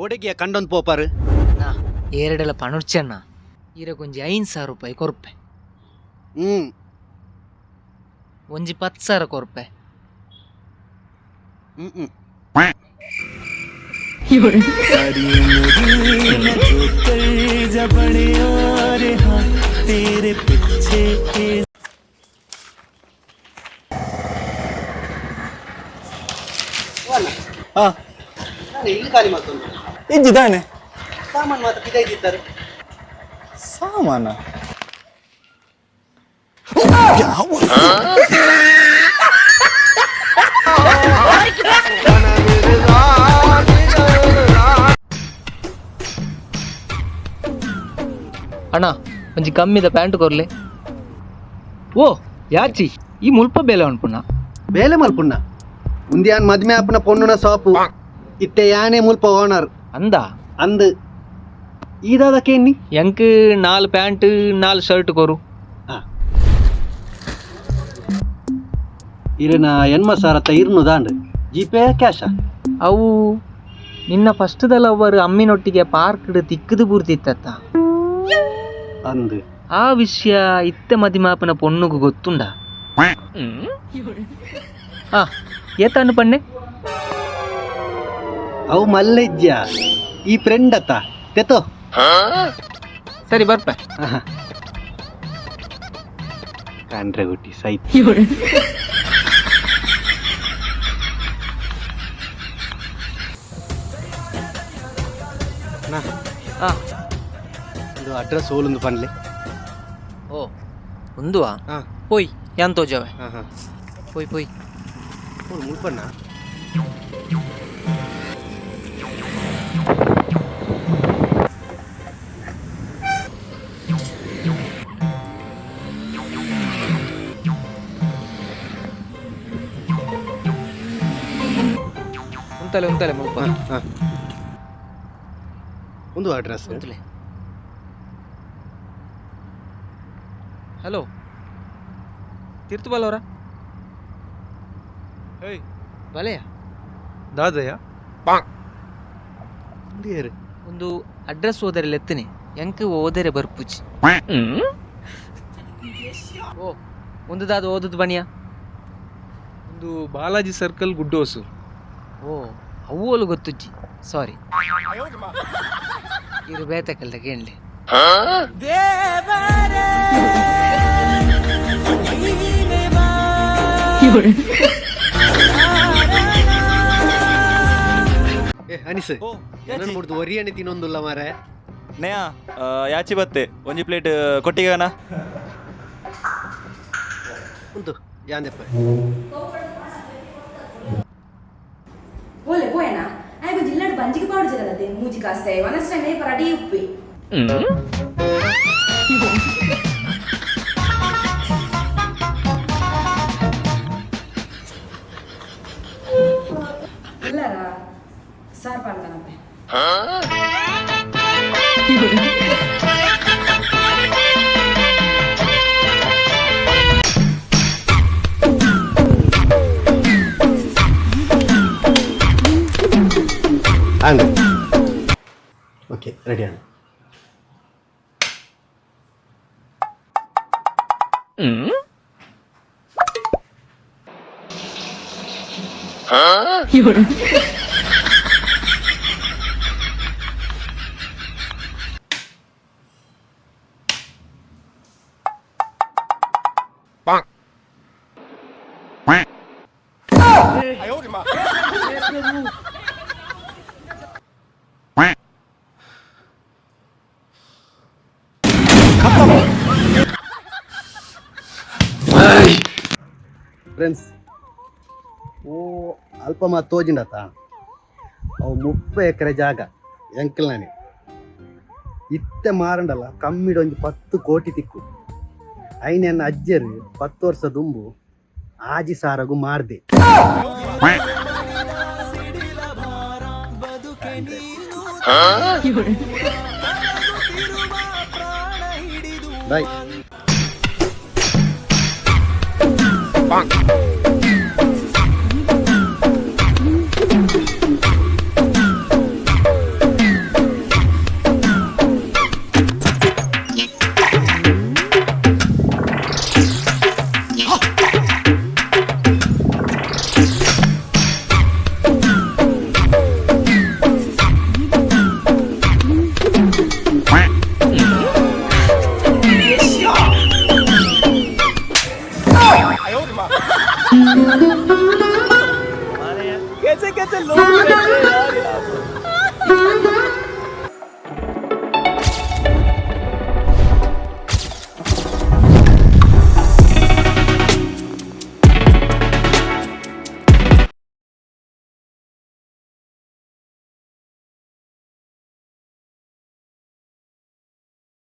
ಓಡಗಿಯ ಕಂಡೊಂದು ಪೋಪಾರು. ನಾ ಏರಡೆಲ ಪಣುರ್ಚಣ್ಣ ಈರಗೊಂಜಿ 5000 ರೂಪಾಯಿ ಕೊರ್ಪೆ. ಹ್ಮ್. ಒಂಜಿ 10,000 ಕೊರ್ಪೆ. ಹ್ಮ್ ಹ್ಮ್. ಹಾ. ನಾನು ಇಲ್ಲಿ ಖಾಲಿ ಮತ್ತೊಂದು ಇಜ್ಜಿದಾನೆ. ಸಾಮಾನು ಮಾತ್ರ ಪಿದಾಯ್ತಿತ್ತಾರೆ. ಸಾಮಾನ? ಅಣ್ಣ, ಒಂಜಿ ಕಮ್ಮಿದ ಪ್ಯಾಂಟ್ ಕೊರ್ಲೆ. ಓ ಯಾಚಿ, ಈ ಮುಲ್ಪ ಬೇಲೆ ಅನ್ಪುಣ? ಬೇಲೆ ಮಲ್ಪುಣ್ಣ, ಉಂದ್ಯಾನ್ ಮದ್ಮೆ ಆಪುನ ಪೊಣ್ಣುನ ಸಾಪು ಇತ್ತೆ ಯಾನೇ ಮುಲ್ಪ ಓನರ್. ಅಂದ? ಅಂದ್. ಈದಾದ ಕೇನ್ನಿ. ಎಂಕ್ 4 ಪ್ಯಾಂಟ್ 4 ಶರ್ಟ್ ಕೊರು. ಇರನ ಎನ್ಮ ಸಾರತ್ತ ಇರ್ನು ದಾಂಡ್. ಜಿಪೇ ಕ್ಯಾಶ? ಅವು ನಿನ್ನ ಫಸ್ಟ್ದ ಲವ್ವರ್ ಅಮ್ಮಿನೊಟ್ಟಿಗೆ ಪಾರ್ಕ್ ತಿಕ್ಕದು ಬೂರ್ತಿತ್ತತ್ತ? ಅಂದ್. ಆ ವಿಷಯ ಇತ್ತೆ ಮದಿಮಾಪನ ಪೊಣ್ಣುಗು ಗೊತ್ತುಂಡ? ಆ ಏತನ್ನು ಪಣ್ಣೆ. ಅವು ಮಲ್ಲೆಜ್ಜ, ಈ ಫ್ರೆಂಡ್ ಅತ್ತ ತೆತೋ. ಸರಿ, ಬರ್ಪೆ. ಕಾಂಡ್ರೆ ಗುಟ್ಟಿ ಸೈತ್. ಆ. ಇದು ಅಡ್ರೆಸ್ ಓಲುಂದು ಪನ್ಲೆ. ಓ, ಉಂದುವಾ? ಹಾ. ಪೋಯ್, ಯಾನ್ ತೋಜವೆ. ಹಾ ಹಾ. ಪೋಯ್ ಪೋಯ್. ಮುಲ್ಪಣ್ಣ. ಉಂತಲೆ ಉಂತಲೆ ಮುಲ್ಪ. ಒಂದು ಅಡ್ರೆಸ್. ಉಂತಲೆ. ಹಲೋ, ತಿರ್ತು ಬಲ್ಲವರ? ಬಲೆಯ. ದಾದಯ್ಯ. ಒಂದು ಅಡ್ರೆಸ್ ಓದರೆ ಲೆತ್ತನೆ, ಎಂಕ್ ಓದರೆ ಬರ್ಪುಜಿ. ಓ, ಒಂದು ದಾದ ಓದುದು ಬಣಿಯ. ಒಂದು ಬಾಲಾಜಿ ಸರ್ಕಲ್, ಗುಡ್ಡೋಸು. ಓ, ಅವ್ವೋಲು ಗೊತ್ತುಜ್ಜಿ, ಸಾರಿ. ಇರು, ಬೇತೆ ಕಲ್ದ ಕೇಳಲಿ. ಏ ಅನಿಸ್, ನನ್ನ ಮುಡ್ದು ಒರಿಯಣೆ ತಿನ್ನೊಂದುಲ್ಲ ಮಾರೆ. ನೇಯ, ಯಾಚಿ ಬತ್ತೆ, ಒಂಜಿ ಪ್ಲೇಟ್ ಕೊಟ್ಟಿಗಾನ. ಉಂತು ಯಾಂದೆಪ್ಪ. ಓಲೆ ಪೋಯನಾ, ಆಯ್ಗು ಜಿಲ್ಲಾಡು ಬಂಜಿಗೆ ಪಾಡು ಜರದೆ ಮೂಜಿ ಕಾಸ್ತೆ ವನಸ್ಟ ನೇಪ ರೆಡಿ ಉಪ್ಪಿ. ಇಲ್ಲರ ಸಾರ್ ಪಾಡ್ತಾನಪ್ಪೆ. ಅಂಡ್ ಓಕೆ, ರೆಡಿ ಅಣ್ಣ. ಫ್ರೆಂಡ್ಸ್, ಓ ಅಲ್ಪ ಮಾತು ತೋಜಿಂಡತ, ಅವು 30 ಎಕರೆ ಜಾಗ ಎಂಕಲ್ ನಾನೇ. ಇತ್ತೆ ಮಾರಂಡಲ್ಲ ಕಮ್ಮಿಡ ಒಂಜಿ 10 ಕೋಟಿ ತಿಕ್ಕು. ಐನೆನ್ನ ಅಜ್ಜರು 10 ವರ್ಷ ದುಂಬು ಆಜಿ ಸಾರಗು ಮಾರ್ದೆ. ಬಾಯ್.